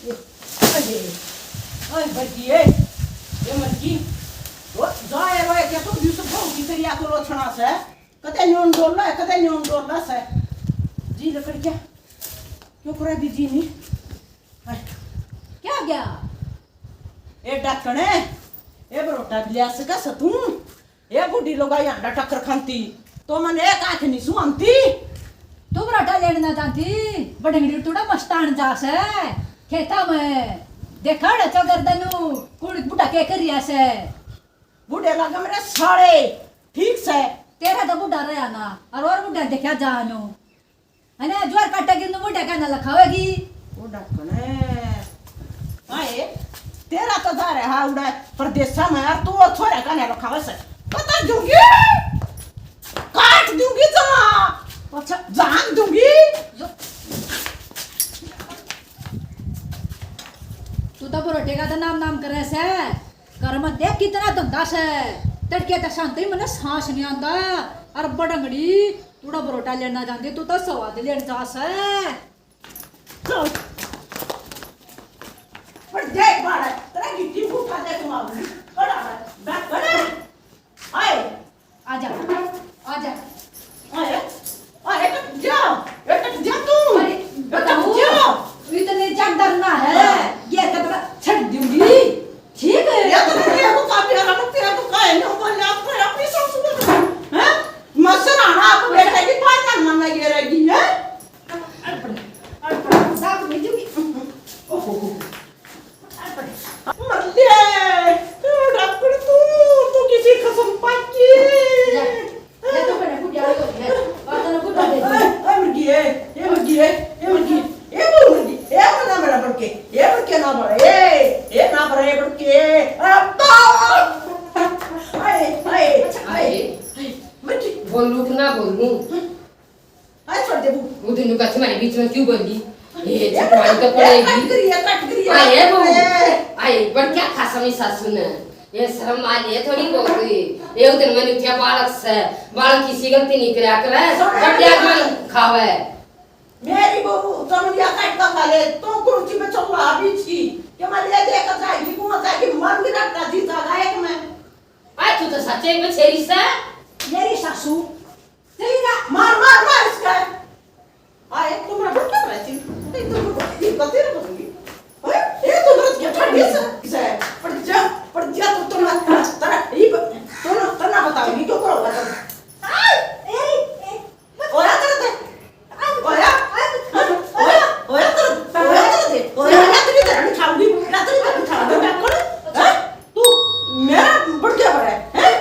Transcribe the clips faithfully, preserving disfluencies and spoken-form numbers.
अरे, ओए बरकी, ए, ए मरकी, ओ, जाए रोए के तो दिस बहु की करिया को लोछना से, कदे न्यून डोला है, कदे न्यून डोला से। जी लकड़ क्या? क्यों करा दी जी नहीं? हाय। क्या गया? ए डाकणे, ए बरोटा भी लिया सका स तू? ए बूढ़ी लोगा यहाँ टक्कर खाती, तो मन एक आंख नहीं सुहांती। तू बरोटा लेने ना जाती, बड़ंगड़ी थोड़ा मस्तान जा से। खेता में देखा रे चौगरदनू, कुड़ बूढ़ा के कर रिया से। बूढ़े लगे मेरे साले, ठीक से। तेरा तो बूढ़ा रहा ना, और, और बूढ़ा देखा जानो। है ना, ज्वार काटेगी तो बूढ़ा कहना लखावेगी। वो डकने। आए, तेरा तो जा रहा उड़ा परदेसा में, और तू और छोरा कहना लखावे से। बता दूंगी, काट दूंगी जमा। अच्छा। जान दूंगी। जो तू तो बरोटे का तो नाम नाम करे से। घर में देख कितना धंधा से। तड़के तक शांति मने सांस नहीं आंदा। अरे बड़ंगड़ी, थोड़ा बरोटा लेना जाते, तू तो स्वाद लेने जा से। चल। पर देख बाहर, तेरा गिट्टी उठा दे, तुम आओ। बड़ा है, बैठ, बड़ा है। आए। आजा, आजा। आए, आए, कट जा, ए, कट जा तू। अरे, ए, कट बताओ, जा। इतने क्या डरना है? हाँ। ये तो पता छड़ दूंगी। ठीक है। ये तो तेरे को काफी आराम, तेरे को काहे ना बोल, आप को अपनी सासू को, हैं? मसर आना आप बेटा की बात ना मानना ये रहेगी, हैं? अरे, अरे, दांत नहीं दूंगी। ओहो। मर गया। तू डॉक्टर, तू, तू किसी कसम पाकी। ले, ले तो मैंने कुछ ज्यादा हो गया। और तने कुछ दे दे। ए, ए, मर गई, ए, ए, मर गई, ए, ए, मर गई, ए, वो मर गई, ए, वो ना मेरा बढ़ के, ए, बढ़ के ना बढ़, ए, ए, ना बढ़, ए, बढ़ के, अब्बा! आए, आए, आए, आए। मर गई। बोलूं कि ना बोलूं? अरे छोड़ दे बू। वो दिन का तुम्हारे बीच में क्यों बोली? ये ये चटवाई तो ये पड़ेगी। कट करी है, कट करी है। आए बू। ए। आए, पर क्या खासा मेरी सासू ने? ये शर्म आ रही है थोड़ी बहुत। ये उस दिन मैंने उठा बालक से, बालक किसी गलती नहीं करा करे, सुन। बटिया मन खावे। मेरी बहू, तुम या कट का खा ले, तू कौन सी में चल रहा बीच की? कि मैं ले दे कर जाएगी, कौन जाएगी, मर भी रखता जी जाएगा एक में। आ, तू तो सच्चे में छेरी सा। मेरी सासू। चली जा। मार, मार, मार इसका। आ, एक तो मेरा बच्चा रहती। एक तो मेरा बच्चा, ये कते रे बच्चा। ओए, ये तो मेरा बच्चा, ये सर, सर। पड़ जा, पड़ जा, तो, तो ना, तेरा, तेरा, ये ब-, तो ना, तो ना बताऊंगी, क्यों करोगा तुम? आ, ए, ए, मत। ओया तेरे ते। ओया, ओया, ओया तेरे, ओया तेरे ते, ओया तेरे ते बिठाऊंगी, तेरे ते बिठाऊंगी, मैं कौन? हैं? तू मेरा बढ़ गया बड़ा है, हैं?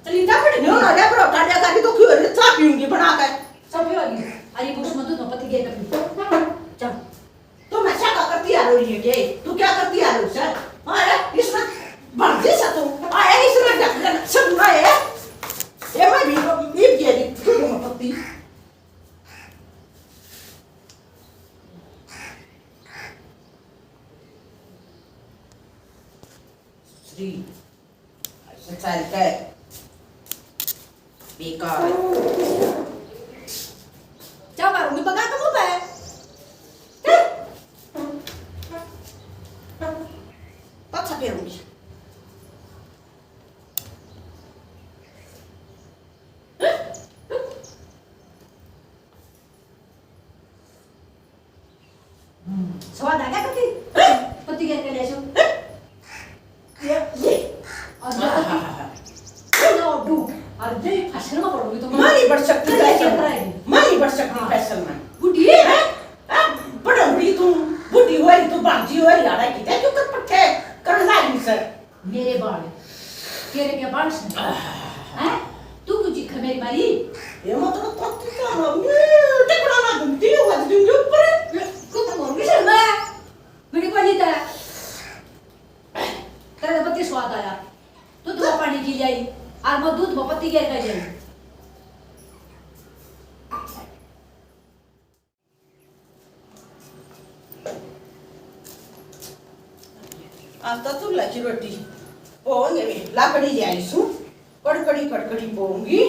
चली जा, फट। न्यू ना जा, पर टालिया का भी तो क्यों है? चाय पीऊंगी बना के। सब पीवागी। अरे, वो उसमें दूध में पत्ती गिर कर पी। चल। तो मैं क्या करती आ रही है के? तू क्या करती आ रही है? अरे, इसमें भर दे सा तू। अरे, इसमें क्या करना? सब ना है। ये मैं भी, भी गिर दूध में पत्ती। श्री। अच्छा, चल के। बेकार। क्या मारूंगी बगा के मुंह पे? पाछा फेरूंगी। स्वाद आ गया पति? पति के लिए सो। ये, ये। और ये पति। ये लो, डू। और ये फसल में पड़ोगी तो माँ नहीं बढ़ सकती ये फसल क्या में। करेगी? माँ नहीं बढ़ सकती हाँ। फसल में। बुढ़ी है? हैं? अब बड़ा बुढ़ी तू, बुढ़ी हो रही तू, बाजी हो रही, आड़ा की, क्यों कर पट्टे करना है सर? मेरे बाल, तेरे क्या बाल से? हैं? तू कुछ दिख मेरी बारी? ये मतलब पत्ती का ना, ये टिकड़ा ना घूमती है, वो दिन के ऊपर। कुत्ता बोल के चल रहा है। मेरी बाली था। तेरे पत्ती स्वाद आया। तू तो पानी की ले आई, और मैं दूध में पत्ती गिर कर ले आई। आज तो चूल्हा की रोटी पोंगे, लाकड़ी ले आई सू, कड़कड़ी कड़कड़ी पोंगी,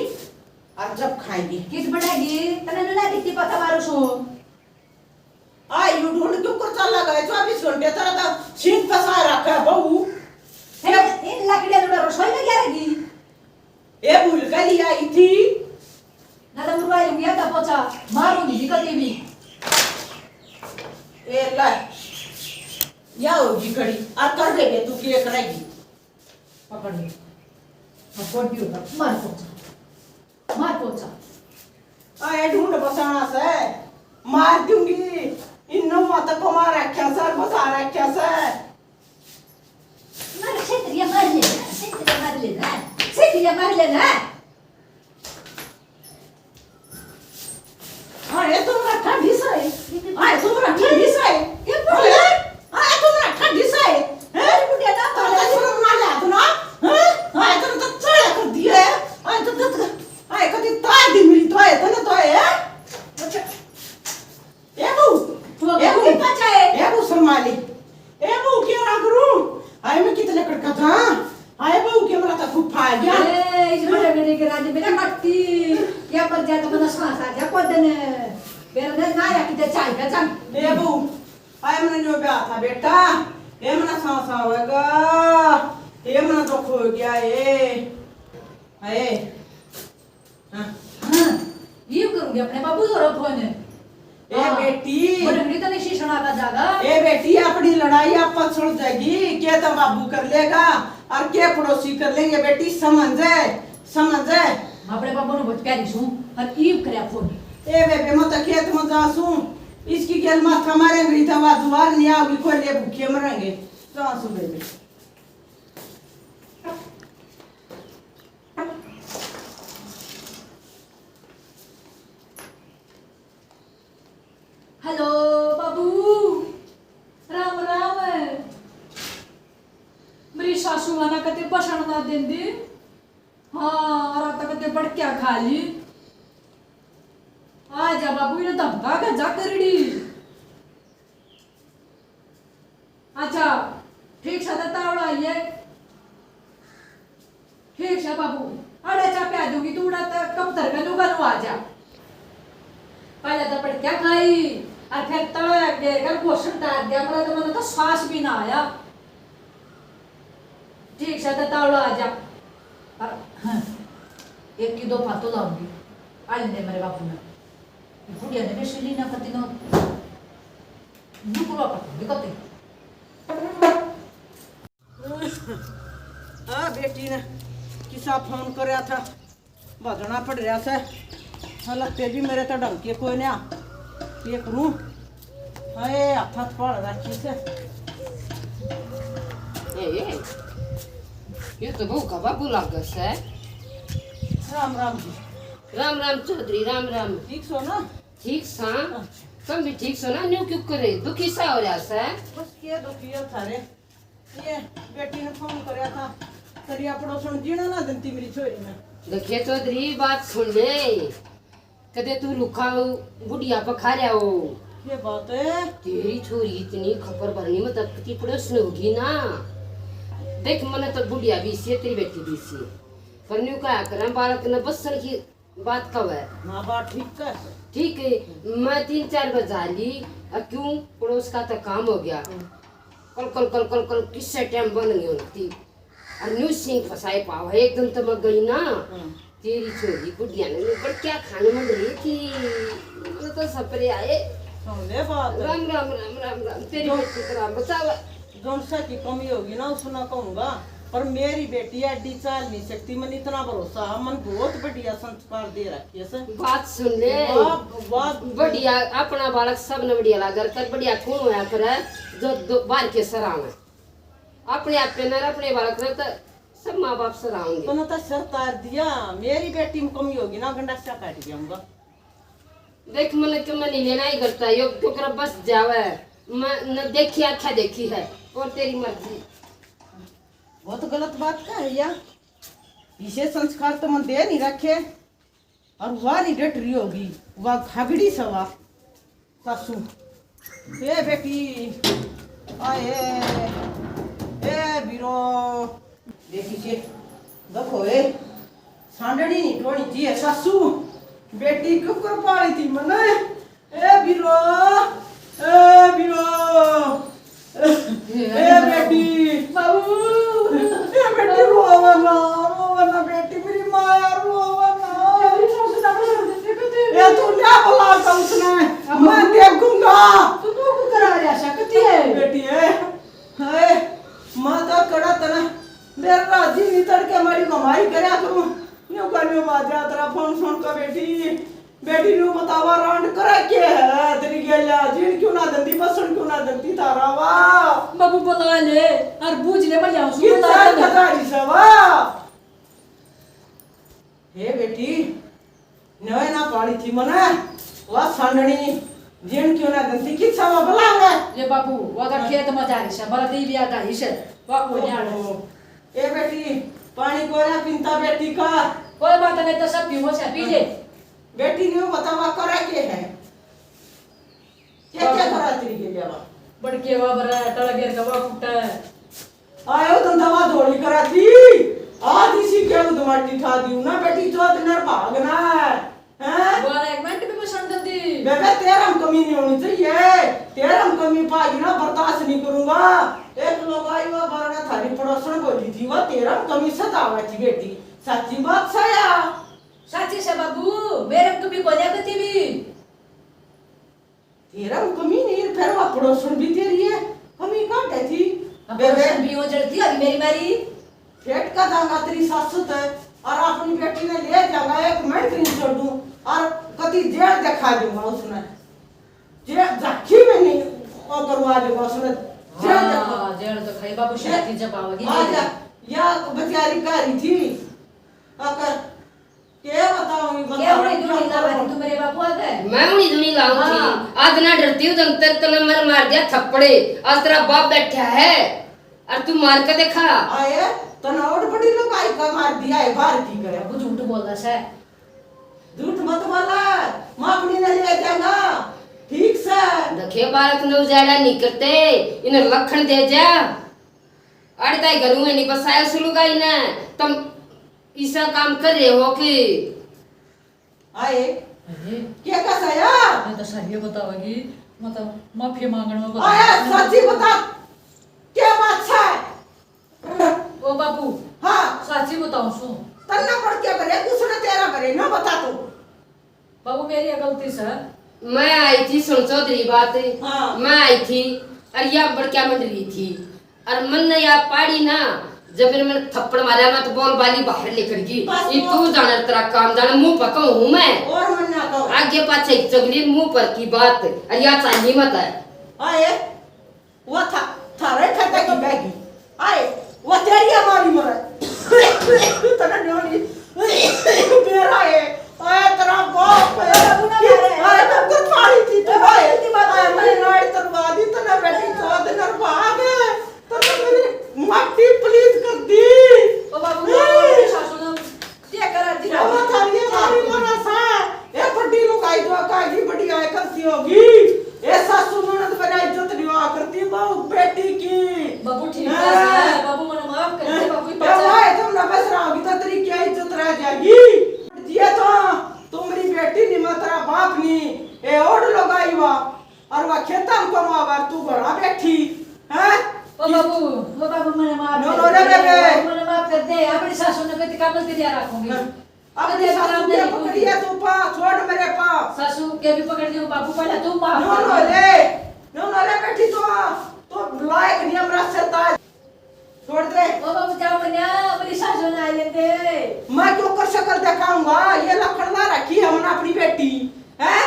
और जब खाएंगे। किस बनेगी? तने ना कितनी पता मारू सू। आ, यू ढूंढ क्यों कर चला? चौबीस घंटे तेरा तो सींग फंसा रखा है बहू। ए, इन लकड़ियां तो रसोई में क्या रहेगी? ए भूल कर लिया आई थी। ना तो मुरवाई हुई है, तो पोछा मारूंगी कभी भी। ए ला, या होगी खड़ी, और कर देगे तू के करेगी। पकड़ ले। अब बॉडी होता, मार पोछा। मार पोछा। आए ढूंढ बसाना से, मार दूंगी। इन नौ माता को मार रखा सर, बसा रखा सर। मार, छेतरिया मार लेना, छेतरिया मार लेना, छेतरिया मार लेना। हाँ, ये तो मेरा ठंडी सा है। हाँ, ये तो मेरा ठंडी सा है। ये बोल। हाँ, ये तो मेरा ठंडी सा है। हैं? बुढ़िया ना तो तो शर्म ना ले तू ना। हैं? हाँ, ये तो, तो चोया कर दिया है। हाँ, ये तो, तो, तो, हाँ, ये कभी तार दी मेरी तो है, तने तो है, हैं? अच्छा। ए बहू, तो ए बहू, के पाछा है? ए बहू, शर्मा ले। ए बहू, के ना करूं? हाय, मैं कितने कड़का था। हाय बहू, के मेरा तो खूब फा गया। ए, इस बड़े बड़े के राज मेरा मट्टी। क्या पर जा तो मना सांस आ जा को दिन। मेरा दिन ना आया कि चाय का चल। ए बहू, हाय, मैंने जो ब्याह था बेटा, ये मना सांस आवेगा, ये मना दुख हो गया, ये। हाय। हाँ। हाँ, ये करूंगी अपने बाबू को फोन। ए हाँ। बेटी। बड़ंगड़ी तो नहीं सुना का जागा। ए बेटी, अपनी लड़ाई आप पर छोड़ जाएगी। के तो बाबू कर लेगा और के पड़ोसी कर लेंगे बेटी, समझ है, समझ है। अपने बाबू ने बहुत प्यारी सूं और ईब करया फोन। ए बेबे, मैं तो खेत में जा सूं, इसकी गेल माथा मारेंगे, इधर दुआर नहीं आओगी, कोई ले भूखे मरेंगे। जा सूं बेबे। हेलो बाबू, राम राम। मेरी सासू माँ ना कदे बसण ना देंदी। हाँ, रात कदे बड़क्या खा ली। आ जा बाबू, इन्हें धमका के जा करड़ी। अच्छा, ठीक से तो तावड़ा आइए। ठीक से बाबू, अड़े चा प्या दूंगी, तू उड़ा तक कब धर के लूगा, लू आ जा। पहले तो पटक्या खाई, और फिर तवे घेर कर गोश्त डाल दिया, मेरा तो, मैंने तो सांस भी ना आया। ठीक से तो तावड़ा आ जा। और, हाँ, एक की दो फातू लाऊंगी, आ ले मेरे बापू ने। बुढ़िया ने बेसुली ना पति नो नुकरो पकड़ दे कते। हाँ, बेटी ने किसा फोन करया था, भजना पड़ रहा से। हालत ते भी मेरे तो ढंग के कोई ना। ये करूँ, हाय, हाथ हाथ पाड़ रखी से। ए, ए, ये तो बहू का बाबू लागे से। राम राम जी। राम राम चौधरी, राम राम। ठीक सो ना? ठीक सा। अच्छा। तुम भी ठीक सो ना? न्यू क्यों करे? दुखी सा हो रहा से? बस के दुखी हो थारे? ये बेटी ने फोन करया था, तरिया पड़ोसन जीना ना देती मेरी छोरी ने। देखिए चौधरी, बात सुन ले। कदे तू रुखा हो, बुढ़िया पखारया हो। ये बात है। तेरी छोरी इतनी खपर भरनी में तकती पड़ोसन होगी ना। देख, मने तो बुढ़िया भी इसी है, तेरी बेटी भी इसी है। पर न्यू कहा करें, बालक ने बसन की बात कब है? हाँ, बात ठीक है। ठीक है, मैं तीन चार बजा ली, और क्यों, पड़ोस का तो काम हो गया। हम्म। कल, कल, कल, कल, कल, किससे टाइम बन गई होती? और न्यू सिंह फसाए पाव है, एकदम तो मैं गई ना। हम्म। तेरी छोरी बुढ़िया ने ऊपर क्या खाने में रही थी? मैं तो सपरे आए। सुन ले बात। राम, राम, राम, राम, राम, तेरी जो बेटी तो राम बचावा। जोन सा की कमी होगी ना, उसना कहूंगा, पर मेरी बेटी एडी चाल नहीं सकती। मन इतना भरोसा है, मन बहुत बढ़िया संस्कार दे रखी है से। बात सुन ले। वाह, वाह। बढ़िया, अपना बालक सब ने बढ़िया लागर कर, बढ़िया खून होया करे, जो दो, बाहर के सरावे। अपने आप पे ना, अपने बालक ने तो सब माँ बाप सरावेंगे। तूने तो सर तार दिया, मेरी बेटी में कमी होगी ना, गंडासा काट जाऊंगा। देख, मन के मन ही लेना ही करता है, यो क्यों कर बस जावे, मैं न देखी आख्या देखी है, और तेरी मर्जी। बहुत गलत बात का है या, इसे संस्कार तो मन दे नहीं रखे, और वह नहीं डट रही होगी, वह घाघड़ी सवा सासू। ए बेटी, आए, ए बीरो, देखी से, देखो ए, सांडनी नहीं टोनी जी है सासू, बेटी क्यों कर पा रही थी मने, ए बीरो, ए बीरो। बेटी है। बेटी है। हाय, माता कड़ा तना। बेरा राजी नहीं तड़के मारी कमाई करया करूं। न्यू का न्यू बाजा तेरा फोन सुन का बेटी। बेटी न्यू बतावा रांड करा के है तेरी गेल्या। जीण क्यों ना दंदी, बसन क्यों ना दंदी तारा वा। बाबू बुला ले और बूझ ले, मैं जाऊं सु कितना बुला ले। कदारी सा वा। हे बेटी, नवे ना पाली थी मने, वा सांडनी, जीण क्यों ना दंती, किच्छा वा बला है। ये बाबू, वो अगर हाँ। खेत में जा रही से, बला दी भी आता ही से, वा को ध्यान है। ओहो। ए बेटी, पानी कोरा पिंता बेटी का। कोई बात नहीं, तो सब पीवो से, पी ले। बेटी ने बतावा करा के है। क्या क्या करा तेरी गेल्या वा? बड़के वा बरा, तड़ा गेर का वा फुटा है। आयो तो दवा धोली करा थी। आज इसी के उदमाटी ठा दी ना बेटी, चौथ नर भागना है। हैं? बारह एक मिनट भी पसंद थी। बेबे, तेरा में कमी नहीं होनी चाहिए। तेरा में कमी पागी ना, बर्दाश्त नहीं करूंगा। एक लोग आई वा बारह थारी पड़ोसन बोली थी, वा तेरा में कमी सतावा थी बेटी। सच्ची बात सया। साची से बाबू, मेरे में कमी कोन्या कती भी। तेरा में कमी नहीं, फिर वा पड़ोसन भी तेरी है, कमी काटे थी। अब बेबे। पड़ोसन भी वो जलती अभी मेरी मारी। फेट का दांगा तेरी सासू ते, और अपनी बेटी ने ले जाऊंगा, एक मिनट नहीं छोड़ू, और कती जेल दिखा दूंगा उसने। जेल झांकी में नहीं, वो करवा दूंगा उसने। जेल हाँ, दिखा। जेल तो खाई बाबू, जेल। शादी जब आओगी आ जेल। जा, या बेचारी कह रही थी, अगर के बताऊं, ये क्या बताऊं, उड़ी दुड़ी क्या लावा करूं? थी तू मेरे बाबू आगे? मैं उड़ी दुड़ी लाऊं थी। हाँ। आज ना डरती हूँ, जब तेरे तने मर मार दिया थप्पड़े। आज तेरा बाप बैठा है, और तू मार के देखा। आए, तने और बड़ी लुगाई का मार दिया है, बाहर की करे। बाबू झूठ बोल रहा से। झूठ मत बोला, मैं अपनी ने ले जाऊंगा, ठीक से। देखे बालक ने उजाड़ा नहीं करते, इन्हें लखन दे जा। अड़दाई घरों में नहीं बसाया सु लुगाई ने, तम इसा काम कर रहे हो कि आए? अरे। क्या कसाया? मैं तो सारी बतावेगी, मतलब माफी मांगने को आया, सच्ची बता, क्या बात है? ओ बाबू। हाँ। साची बताऊं सु। तन्ना पड़ के भरे, कुछ ना तेरा भरे, ना बता तू। बाबू, मेरी ये गलती से। मैं आई थी, सुन चौधरी बात। हाँ। मैं आई थी, और या बड़क्या मंडली थी, और मन ने या पाड़ी ना, जब मैंने, मैंने थप्पड़ मारा, मैं तो बोल बाली बाहर निकल गई। बस ये वो तू जाने तेरा काम जाने, मुंह पका हूँ मैं। और मन ना कहो। आगे पाछे एक चगली मुंह पर की बात, और या चाली मत है। आए। वो था, थारे खाता की बहगी। आए, वो तेरी हमारी मरे। तने न्योनी। मेरा है। आए, तेरा बाप है। बाबू ना मारे। आए, तो कुछ मारी थी तू, बाबू आए। इतनी बात आए, नहीं। मेरी नाड़ी तरवा दी तने, बेटी चौथ नर भाग। तने मेरी माटी पलीत कर दी। ओ बाबू, ए। सासू ना क्या करा दी? बाबा थारी मारी मरा सा। ए बड़ी लुगाई जो कागी बड़ी आय करती होगी। ए सासू ननद बना इज्जत नहीं हुआ करती बहू बेटी की। बाबू ठीक हाँ। है, बाबू मने माफ कर दे, बाबू ही ए बचा। भाई तुम ना बस रहोगी तो तेरी क्या इज्जत रह जाएगी? ये तो तू मेरी बेटी नहीं, मैं तेरा बाप नहीं। ए ओढ़ लुगाई वा। और वा खेतां में कमावा, तू घरा बैठी, हैं? ओ बाबू, ओ बाबू, मने माफ नो, कर नो रे दे, बेबे। मने माफ कर दे। अपनी सासू ने कति काम करिया रखूंगी। हाँ। अपनी कति सासू काम के नहीं पकड़ी है करूंगी। तू पा, छोड़ मेरे पा। सासू के भी पकड़ लियो, बाबू पहले तू माफ नो, कर नो दे। रे, नो, नो रे बेटी, तू, तू लायक नहीं हमरा सरताज। छोड़ दे। ओ बाबू, जाओ मन्या, मेरी सासू ना आए लेते। मैं क्यों कर शक्ल दिखाऊंगा? ये लखन ना रखी हमने अपनी बेटी, हैं?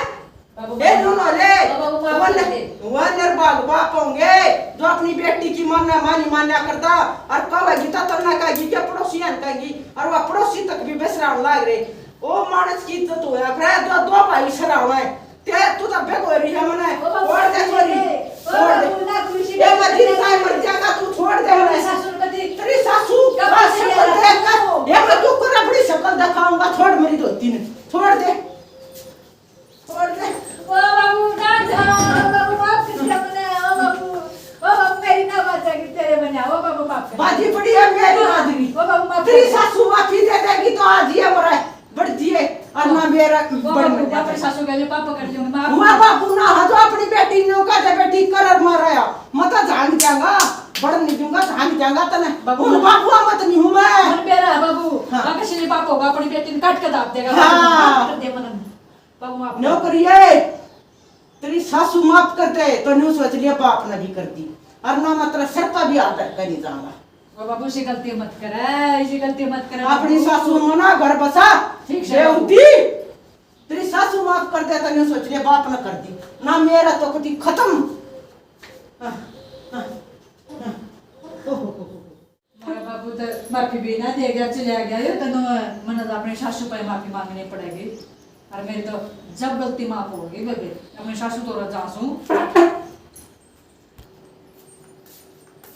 बाबू, ए, नो, नो, ले। ओ बाबू, माफ वो कर ले, दे। वो निर्भाग बाप होंगे, जो अपनी बेटी की मान्या, मानी मान्या करता, और कहेगी तो तन्ना कहेगी, क्या पड़ोसियां ने कहेगी, और वह पड़ोसी तक भी बेसराम लाग रहे। ओ मानस की इज्जत होया करे, दो, दो भाई सरावे। ते तू तो बेगोरी है मने। ओ बाबू, छोड़ दे, छोरी। ओ छोड़ दे। बाबू, ना कुर्सी ए, पे मत बैठ। दिन का मर जाएगा, तू छोड़ दे मने। सासू कदी तेरी सासू कब का से शक्ल यार? देख कर, ये मैं क्यों कर अपनी शक्ल दिखाऊंगा, छोड़ मेरी धोती ने। छोड़ दे। छोड़ दे। ओ बाबू, ना जा, ओ बाबू, माफ कर दे मने, ओ बाबू। ओ बाबू, मेरी ना बात जाएगी तेरे मने, ओ बाबू, माफ कर दे। बाजी पड़ी है मेरी बाजी। ओ बाबू, माफ कर दे। तेरी सासू माफी दे देगी तो आज ये मरे। बढ़ दिए, और ना मेरा ओ बढ़ बाबू, नहीं बाबू, सासू के लिए पापा कर दियो, माफ। मैं बाबू ना, हाँ, तो अपनी बेटी ने कहा, "बेटी कर और मारा या।" मैं तो जान जाऊंगा, बढ़ नहीं दूंगा, जान जाऊंगा तने। बाबू, उन बाबू मत नहीं हूँ मैं। मन प्यारा है बाबू, हाँ। बाबा श्री बाप होगा, अपनी बेटी ने काट के दाब देगा। हाँ। माफ कर दे मन। बाबू, माफ कर दे। नौकरी है। तेरी सासू माफ कर दे तो न्यू सोच लिया बाप ने भी कर दी। और ना मैं तेरा सर पर भी हाथ धर कर नहीं जाऊंगा। ओ बाबू, ऐसी गलती मत करे, ऐसी गलती मत करे अपनी बाबू। सासू मना घर बसा। ठीक से बेहुदी। तेरी सासू माफ कर दे तो न्यू सोच लिया बाप ने कर दी। ना मेरा तो कभी खत्म। हाँ, हाँ, हाँ। ओहो। मेरा बाबू तो माफी भी ना दे गया, चले गया। ये तनु मन तो अपने सासू पे माफी मांगनी पड़ेगी। और मेरी तो जब गलती माफ होगी बेबे, अपने सासू तो रजा सू।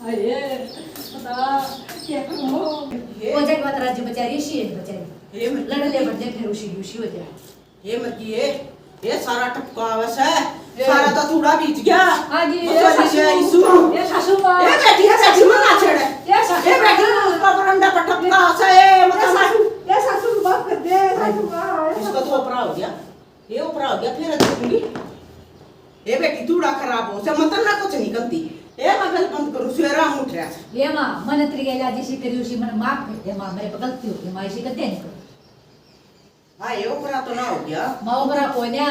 अरे, बता, क्या करूँ? ये वो जग बात राजी बेचारी, शी है बेचारी। ये मैं लड़ ले बड़ जाए, फिर उसी, उसी हो जाए। ये मर गई, ये, ये सारा टपका आवे से, ये। सारा तो चूड़ा बीत गया। हाँ जी, वो ये तो सासू, ऐसे issue। ये सासू माँ। ये बैठी है, बैठी मत ना छेड़े। ये सासू ये बैठी माँ। उसका बरंडा पर टपका आवे से, ये ये मतलब सासू, ये सासू को माफ कर दे, सासू माँ, ये इसका सासू तो माँ। ओपरा हो गया, ये ओपरा हो गया, फिर देखूंगी। ये बेटी चूड़ा खराब हो से, मतलब ना कुछ नहीं करती। ये मैं गल बंद करूँ, सवेरा हम उठ रहा से। ये माँ, मन तेरी गैल आज इसी करी, उसी मन माफ कर दे माँ, मेरे पे गलती हो गई माँ, इसी कर दे नहीं करूँ। हाँ, ये ओपरा तो ना हो गया। माँ ओपरा कोन्या।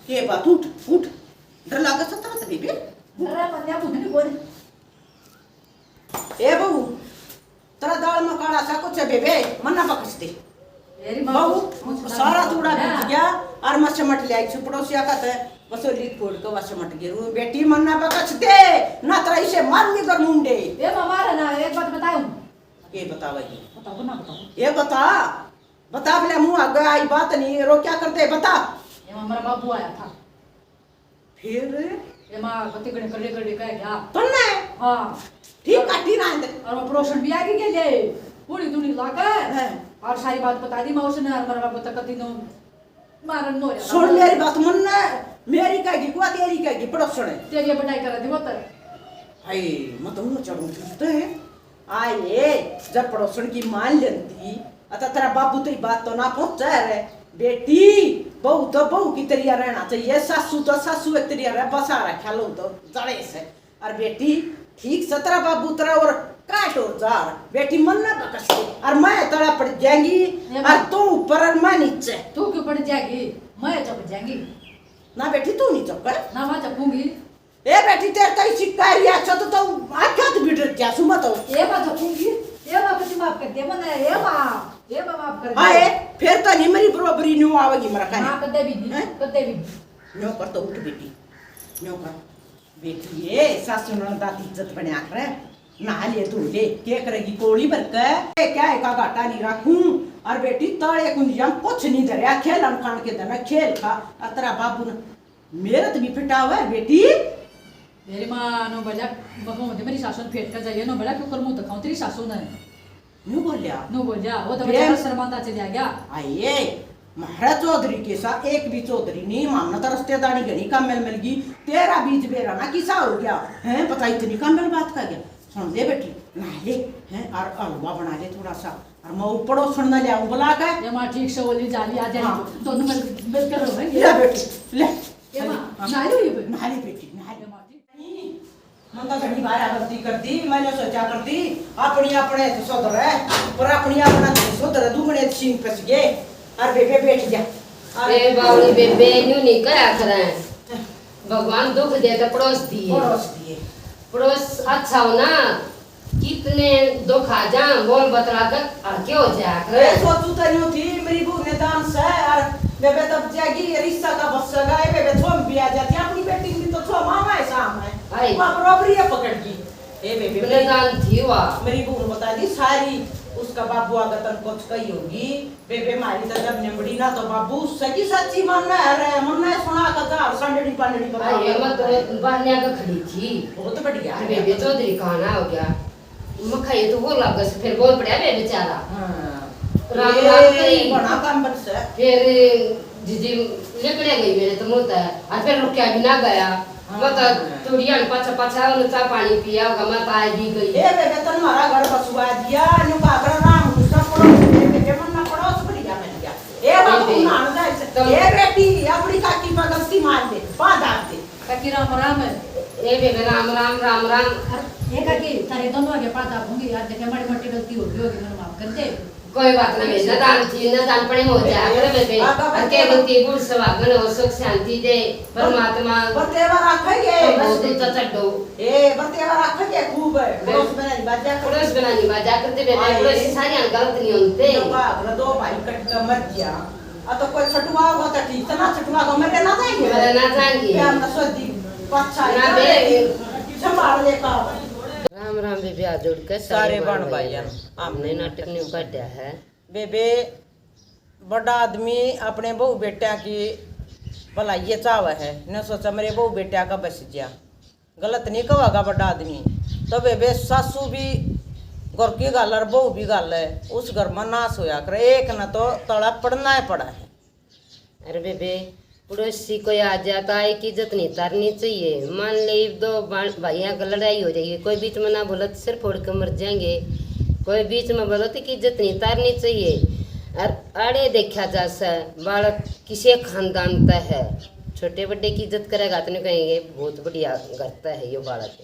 के बात, उठ, उठ। डर लागे सतरा तभी भी। डरा कोन्या, कुछ नहीं बोल। ए बहू, तेरा दाल में काला सा कुछ है बेबे, मन्ना बकस दे। मेरी माँ बहू, मुझे सारा दाल चूड़ा हाँ। बीत गया और मैं चमट लिया एक पड़ोसिया का ते, बसोली फोड़ के वस चमट गया। रू बेटी मन्ना बकस दे, ना तेरा इसे मार नहीं कर मुंडे। ए माँ, मारा ना, एक बात बताऊं? ये बतावा ये। बताओ ना, बताओ। ये बता। बता, बोले मुंह आगे आई बात नहीं, रो क्या करते, बता। ये हमारा बाबू आया था। फिर? ये माँ, पति कड़े कड़े कड़े कह गया। तन्ने? हाँ। ठीक काटी ना अंदर। और वो पड़ोसन भी आके के ले, पूरी दुनी लाकर। हाँ। और सारी बात बता दी माँ उसने, और हमारा बाबू तक दिन मारन नो रहता। सुन मेरी बात, मन ने मेरी कहेगी, कुआ तेरी कहेगी, पड़ोसन है। तेरी बटाई करा दी वो तो। हाय, मैं तो उन्हों चढ़ूं फिरते हैं। आए, जब पड़ोसन की मान लेती, अतः तेरा बाबू तेरी बात तो ना पहुंचा रे। बेटी, बहू तो बहू की तरिया रहना चाहिए, सासू तो सासू एक तरिया रह, बसा रखा लो तो जड़े से। और बेटी, ठीक से तेरा बाबू तेरा और काट और जार। बेटी, मन ना बकस के, और मैं तड़ा पड़ जाएंगी, ये और बात तू ऊपर और मैं नीचे। तू क्यों पड़ जाएगी? मैं चुप जाएंगी। ना बेटी, तू नहीं चुप कर। ना, मैं चुपूंगी। ए बेटी, तेरे तो इसी कार्य अच्छा तो, तो आख्या तो बिगड़ गया, सुमा तो। ए माँ, झपूंगी। ए माँ, कुछ माफ कर दे मने। ए माँ, ए माँ, माफ कर दे। हाँ, ए, फिर तो नहीं मेरी बराबरी न्यू आवेगी मेरा खाने। हाँ, कदे भी नहीं, हैं? कदे भी नहीं। न्यू कर तो उठ बेटी, न्यू कर। बेटी, ए, सासू ननद दी इज्जत बना कर नहा ले, धो ले, के करेगी कोड़ी भर के? ए, क्या है का घाटा नहीं रखूं? और बेटी, ताले कुंजिया कुछ नहीं धरया, खेलन खान के दना खेल खा, और तेरा बाबू ने मेरा तो भी पिटा हुआ है, बेटी। मेरी माँ नो बोला, बको होते मेरी सासू ने फेंट कर जाइए, नो बोला, क्यों कर मुंह दिखाऊं तेरी सासू ने? न्यू बोलिया? न्यू बोलिया, वो तो बेचारा शर्माता चला गया। आइए, महाराज चौधरी के सा एक भी चौधरी नहीं मानना, तो रिश्तेदारी घणी कम मिल मिल गई। तेरा बीच बेरा ना किसा हो गया, हैं? पता इतनी कम मिल बात का गया। सुन ले बेटी, नहा ले, हैं? और हलवा बना ले थोड़ा सा, और मैं ऊपर पड़ोसन ना ले आऊं बुला के। ये माँ ठीक से बोली जा रही, आ जाए। हाँ। दोनों मिल, मिलकर रहोगे। ले बेटी, ले। ये माँ, हाँ। नहा लो ये बेटी। नहा ले बेटी, नहा ले। ये माँ ठीक। मन तो घणी बार गलती कर दी, मैंने सोचा कर दी, अपनी अपने तो सुधरे, पर अपनी अपने तो सुधरे, दुगने सींग पिस गए। और बेबे बैठ जा। और ए बावली बेबे, न्यू नहीं कहा करें। भगवान दुख दे तो पड़ोस दिए। पड़ोस दिए। पड़ोस अच्छा हो ना, कितने दुख आ जा, बोल बतला कर हल्के हो जाया करे। ए, सोचू तो न्यू थी, मेरी बहू ने दान से, और बेबे तब जाएगी, ये रिश्ता का बस सगा है, बेबे थोम भी आ जाती, अपनी बेटी भी तो थोम आवा है शाम है। आई। वहाँ बराबरी है पकड़ की। ए बेबे, बड़े मेरी, दान थी वाह। मेरी बहू ने बता दी सारी, उसका बाबू आगा तन कुछ कही होगी। बेबे मारी तो जब निमड़ी ना तो बाबू सगी सच्ची मन है रे, मन ने सुना कथा और संडड़ी पांडड़ी बता अरे, दे। मैं तो बहनिया का खड़ी थी। बहुत बढ़िया अरे है। बेबे चौधरी का आना हो गया। मैं खाई तो वो लग से फिर बोल पड़ा बे बेचारा। हाँ। राम ये राम करी। बड़ा काम बन से। फिर जीजी लिकड़े गई मेरे तो मुंह तै, और फिर रुकया भी ना गया। हाँ। मैं तो थोड़ी आन पाछा पाछा उन्हें चाय पानी पिया होगा, मैं तो आई भी गई। ए बेबे, तन मारा घर बसवा दिया, न्यू का कर राम गुस्सा पड़ोस, ए बेबे, मन ना पड़ोस बढ़िया मिल गया। ए बाबू, ए बे, नान जाए से। तुम ए बेटी, अपनी काकी पर गलती मार दे, पा दाब दे। काकी राम राम। ए बेबे, राम राम, राम राम। अरे, ए काकी, तारे दोनों आगे पा दाबूंगी यार, देखे माड़ी मोटी गलती होगी होगी, मैंने माफ कर दे। कोई बात ना, मैं ना दान थी, ना दान पड़े हो जाया करे बेबे। बाबा, और के बंती गुण सुहागन हो, सुख शांति दे परमात्मा। बतेवा रखेंगे। तो बहुत ऊंचा चढ़ो। ए, बतेवा रखेंगे खूब। पड़ोस बनानी बाजा कर। पड़ोस बनानी बाजा करते बेबे, आए। पड़ोस सारी गलत नहीं होते। दो भाग, दो भाई कट के मर गया। आ तो कोई छटुआ हो तो ठीक से, ना छटुआ तो मरे ना जाएंगे। मरे ना जाएंगे। प्यार ना सोची, पाछा ना ही बे। संभाल ले काम। राम राम बेबे, हाथ जोड़ के सारे सारे बहन बहन भाइयां भाइयां। हमने नाटक न्यू काढ़ा है। बेबे, बड़ा आदमी अपने बहू बेटिया की भलाई ये चाहवे है, न सोचा मेरे बहू बेटिया का बस गया। गलत नहीं कहेगा बड़ा आदमी। तो बेबे, सासू भी घर की गल और बहू भी गल है, उस घर में नाश होया करे, एक न तो तला पड़ना ही पड़ा है। अरे बेबे, पड़ोसी कोई आ जाता है कि इज्जत नहीं तारनी चाहिए। मान ले, दो बा-, भाइयां का लड़ाई हो जाएगी, कोई बीच में ना बोलो तो सिर फोड़ के मर जाएंगे। कोई बीच में बोलो तो कि इज्जत नहीं तारनी चाहिए। और आड़े देखा जा सा, बालक किसे खानदान तै है, छोटे बड़े की इज्जत करेगा तो नहीं कहेंगे बहुत बढ़िया घर तै है यो बालक।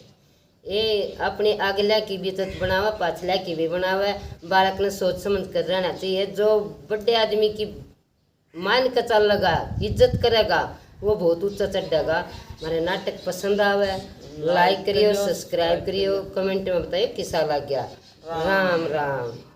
ये अपने अगला की भी इज्जत बनावे, पाछला की भी बनावे। बालक ने सोच समझ कर रहना चाहिए। जो बड़े आदमी की मान के चलेगा, इज्जत करेगा, वो बहुत ऊंचा चढ़ेगा। हमारे नाटक पसंद आवे, like करियो, subscribe करियो, comment में बताइयो किसा लग गया। राम राम।